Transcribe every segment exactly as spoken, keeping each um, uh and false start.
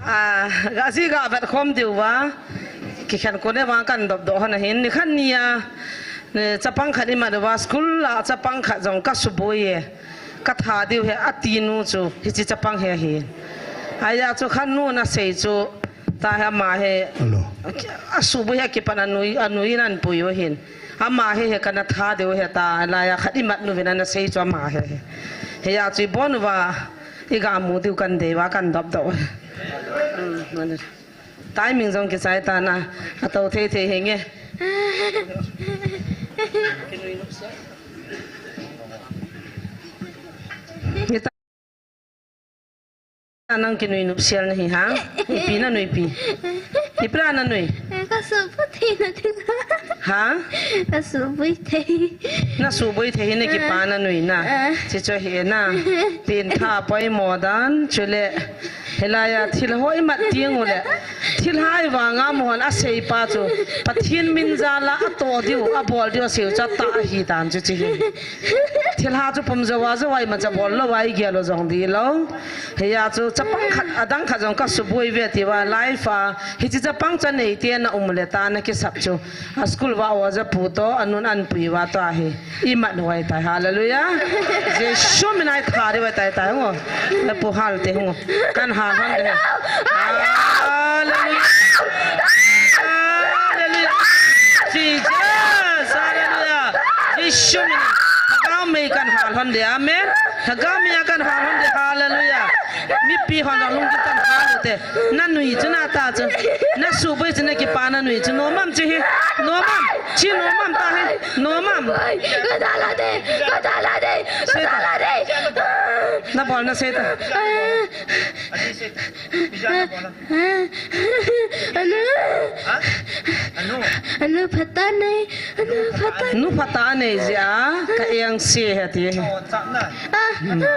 Ah, ga ji ga vet khom diu va. Kikhen kone vang kan dop doh hon ahin. Nikhat nia, eh, chapang khat imat uva, school a chapang khat jong ka suboi e. Ka tha diu ahi, ati nu chu, hiche chapang hi ahi. Ahi a chu khat nu na sei chu, ta hi ama hi. Hello. A suboi hi akipan anui, anui nan pui u ahin. Ama hi, hi kana tha diu ahi ta, laiya khat imat nu vin ana sei chu ama hi. Hi a chu ibon uva, iga mu diu kan dei uva kan dop doh. Hmm, mane. Timing jong kichai ta na, ato thei thei hi nge. Nita nang kinui nupsial na hi ha? Ipi na nui pi? Ipi na nui? Ka suboi thei na ding. Ha? Ka suboi thei. Na suboi thei hi na kipa na nui na. Ah. Chi cho hi na. Tin tha poimo dan, chule. Hilaiya thil hoi mat ding u le, thil hai vanga mohon asei pa chu, Pathen min jal a atoh diu, abol diu asei u chu atah ahi dan chu chi hi. Thil ha chu pum jou a jou a imacha bol lou a igel u jong di lou. Hi a chu chapang khat, adang khat jong ka suboi ve ti uva, life a, hiche chapang chu anei te na um le ta na kisap chu. A school uva oja pu toh, anun anpui uva toh ahi. Imat u ahitai, hallelujah. Jesu min a itha diu ahitai tai, hung o. Na pu hal te hung o. Kan hal hon de. Hallelujah. Hallelujah. Jesus, hallelujah. Jesu min a. Lhagao mei kan hal hon de, amen. Lhagao mei a kan hal hon de, hallelujah. Mipi hon jong lungkim tah in hal u te. Na nui chu na ta chu. Na suboi chu na kipa na nui chu. Nom am chu hi. Nom am. Chi nom am ta hi. Nom am. Ka da la de. Ka da la de. Ka da la de. Na bol na sei ta. Anu. Anu. Anu phatah nei. Anu phatah. Nu phatah nei jeh a ka eng se he ti. Ah, ah,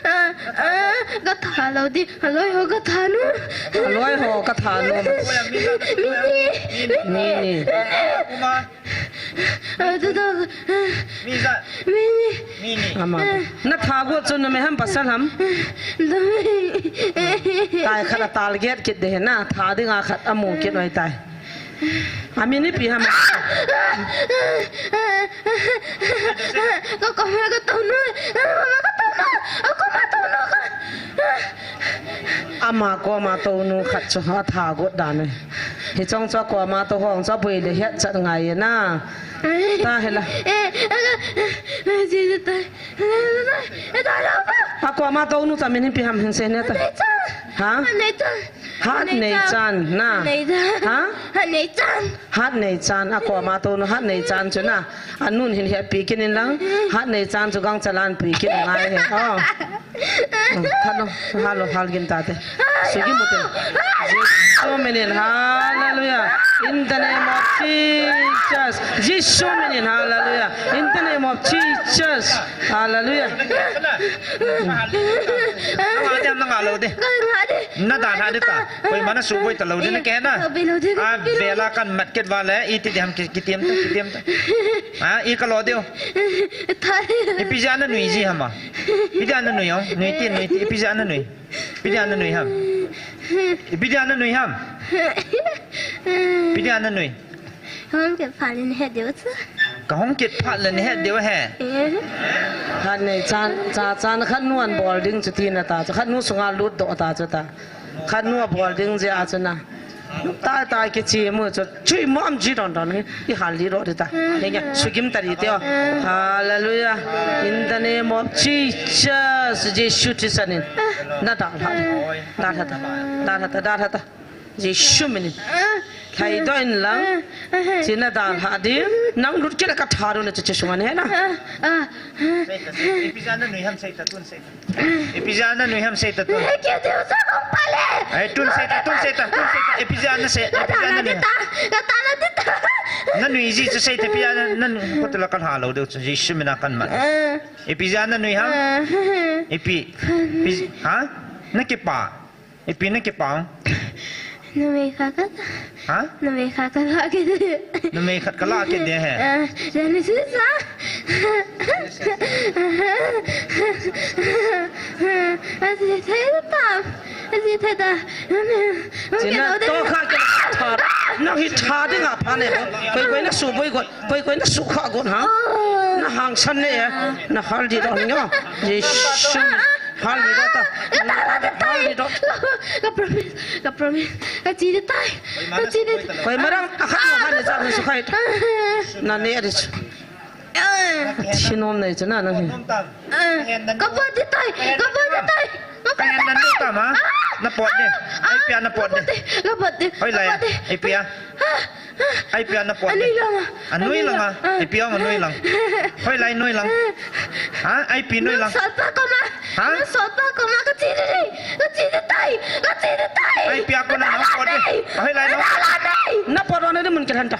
ah, ah, ka tha lou di. Aloi ho ka tha nu. Aloi ho ka tha nu. Mi ni. Mi ni. Ah, tu tu. Mi ni. Ama. Na tha got chu numei ham pasal ham? Numei. Tai khat a target kit de na. Tha dinga khat amu kit noi tai. Amin ipi ham? Ka koma ka tou nu, ka tou nu, ka koma tou nu ka. Ama koma tou nu khat chu atha got dan e. Hichong chu akoma tou hong chu aboi le het chat ngai e na. Ta hela. Akoma tou nu chu amin ipi ham hin sei ne ta. Ha? Hatneichan na. Hatneichan. Ha? Hatneichan. Hatneichan. Akoma tou nu Hatneichan chu na. Anun hin hepi kit in lang. Hatneichan chu gangchal a anpui kit ngai he. Oh. Halo, halo, hal gin tate. Sugi mute. Jesu minin, hallelujah. In the name of Jesus. Jesu minin, hallelujah. In the name of Jesus. Hallelujah. Nanga de, nanga lou de. Ka nga de. Na dalha de ta. Koima na suboi ta lou de na ke na. Ka be lou de, ka be lou de. A vela kan mat ket vale, iti de ham ki, kitiam ta, kitiam ta. Ha, i ka lo de o. Tha. Ipi jeh a na nui ji hama. Ipi jeh a na nui o. Nui ti, nui ti. Ipi jeh a na nui. Ipi jeh a na nui ham. Ipi jeh a na nui ham. Ipi jeh a na nui. Hung kit phat le na het diu chu. Ka hung kit phat le na het diu he. Eh. Hatneichan, cha chan khat nu an bol ding chu ti na ta chu. Khat nu sunga lut doh ta chu ta. Khat nu abol ding jeh a chu na. Tai tai kichi mu chu. Chui mom ji don don. I hal li ro de ta. Henge, sugim ta ri te o. Hallelujah. In the name of Jesus, Jesu Christ in. Na dalha. Dalha ta. Dalha ta, dalha ta. Jesu minin. Lhai doh in lang. Chi na dalha ding. Nang lut kit le ka tha doh na chu chi sunga he na. Ipi jeh a na nui ham sei ta tun sei ta. Ipi jeh a na nui ham sei ta tun. Ai, tun sei ta, tun sei ta, tun sei ta. Ipi jeh a na sei, ipi jeh a na nui. Na nui ji chu sei ta, ipi jeh a na, na nui. Ko te la ka lha lou deu chu. Jesu mina kan man. Ipi jeh a na nui ham. Ipi. Ipi, ha? Na kipa. Ipi na kipa. Numei khat ka. Ha? Numei khat ka la kit de. Numei khat ka la kit de he. Ah, Genesis a. Ah, thei ta. Thei ta. China to kha ke tha. Nang hi tha ding a pha ne. Koi koi na su boi got. Koi koi na su kha got ha. Na hangsan ne. Na hal di dong nyo. Jesu. Hal di dong ta. Hal di dong. Ka promise. Ka promise. Ka chi di tai. Ka chi di tai. Koi marang a kha ha ne sa su khai. Na ne a di. Sinom nei chana nang hi. Ka pa di tai, ka pa di tai. Ka pa di tai. Ka pa di tai. Na pot di. Ai pia na pot di. Ka pa di. Hoilai. Ai pia. Ai pia na pot di. Anui lang. Anui lang. Ai pia anui lang. Hoilai nui lang. Ha? Ai pi nui lang. Sot pa ko ma. Ha? Sot pa ko ma ka chi di. Ka chi di tai. Ka chi di tai. Ai pia ko na pot di. Hoilai na. Na pot na di mun ke hanta.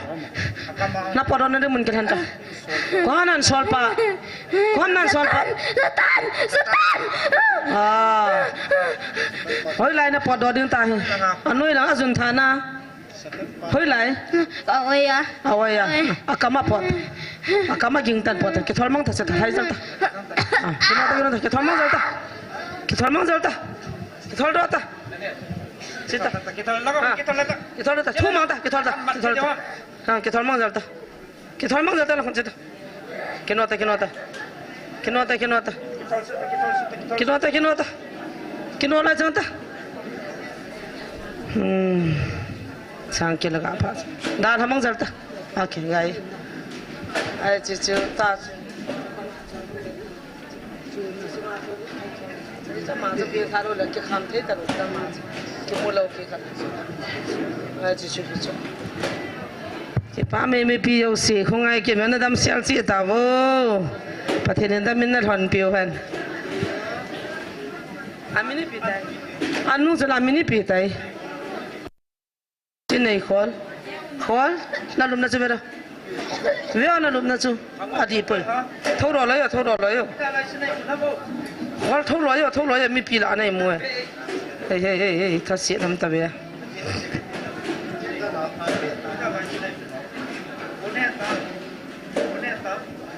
Na pot na di mun ke hanta. Kohan nan solpa. Kohan nan solpa. Satan, Satan. Ah. Hoilai na pot do ding ta hi. Anui lang ajun thana. Hoilai. Ka oi a. A oi a. A kama pot. A kama ging tan pot. Kithol mang ta se ta hai jal ta. Ah, kithol mang jal ta. Kithol mang jal ta. Kithol do ta. Sita. Kithol do ta. Thu mang ta. Kithol ta. Kithol ta. Ah, kithol mang jal ta. Kithol mang jal ta la khon chita. Kino ta, kino ta. Kino ta, kino ta. Kino ta, kino ta. Kino la jang ta. Hmm. Sang kila ga pa. Da la mang jal ta. Okay, gai. Ai chi chi ta. Kipah e mipi jouse, khongai kei mena damsel cheh tauvo. Pathen in damin nalhon peh u hen. Amin ipi tai. Anu chu la amin ipi tai. Chin nei khol. Khol. Na lupna chu ve da. Ve na lupna chu. Adih poi. Thou ro loi o, thou ro loi o. Khol thou loi o, thou loi o, mipi la nei mu e. Hei, hei, hei, hei, tha se nam ta ve.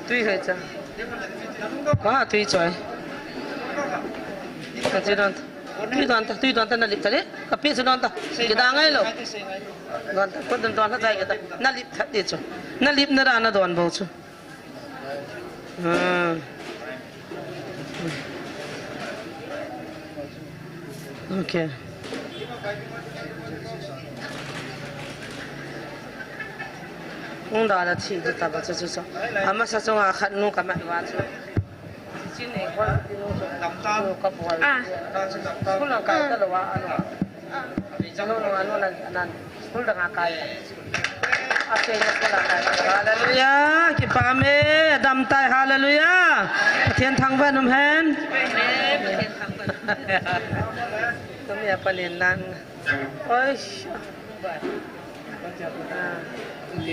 Tui hei cha. Ka tui choi. Ka chi don. Tui don ta, tui don ta, na lip ta le. Ka pi chu don ta. Kidang ngai lou. Don ta, ko don don ta, kita. Na lip ta ti chu. Na lip na ra na don bou chu. Hmm. Okay. Hung da la thi di ta ba chu chu chu. Amasa chunga khat nu ka mat va chu. Chin nei khol ti nu chu. Nu ka bol. Ah. School lang kai ta lou a anu. Anu, anu, anu, nan, nan. School dang a kai. A sei na school a kai. Hallelujah. Kipah e. Dam tai. Hallelujah. Pathen thangvah in um hen. Tumi a panin lang. Oi. Ah.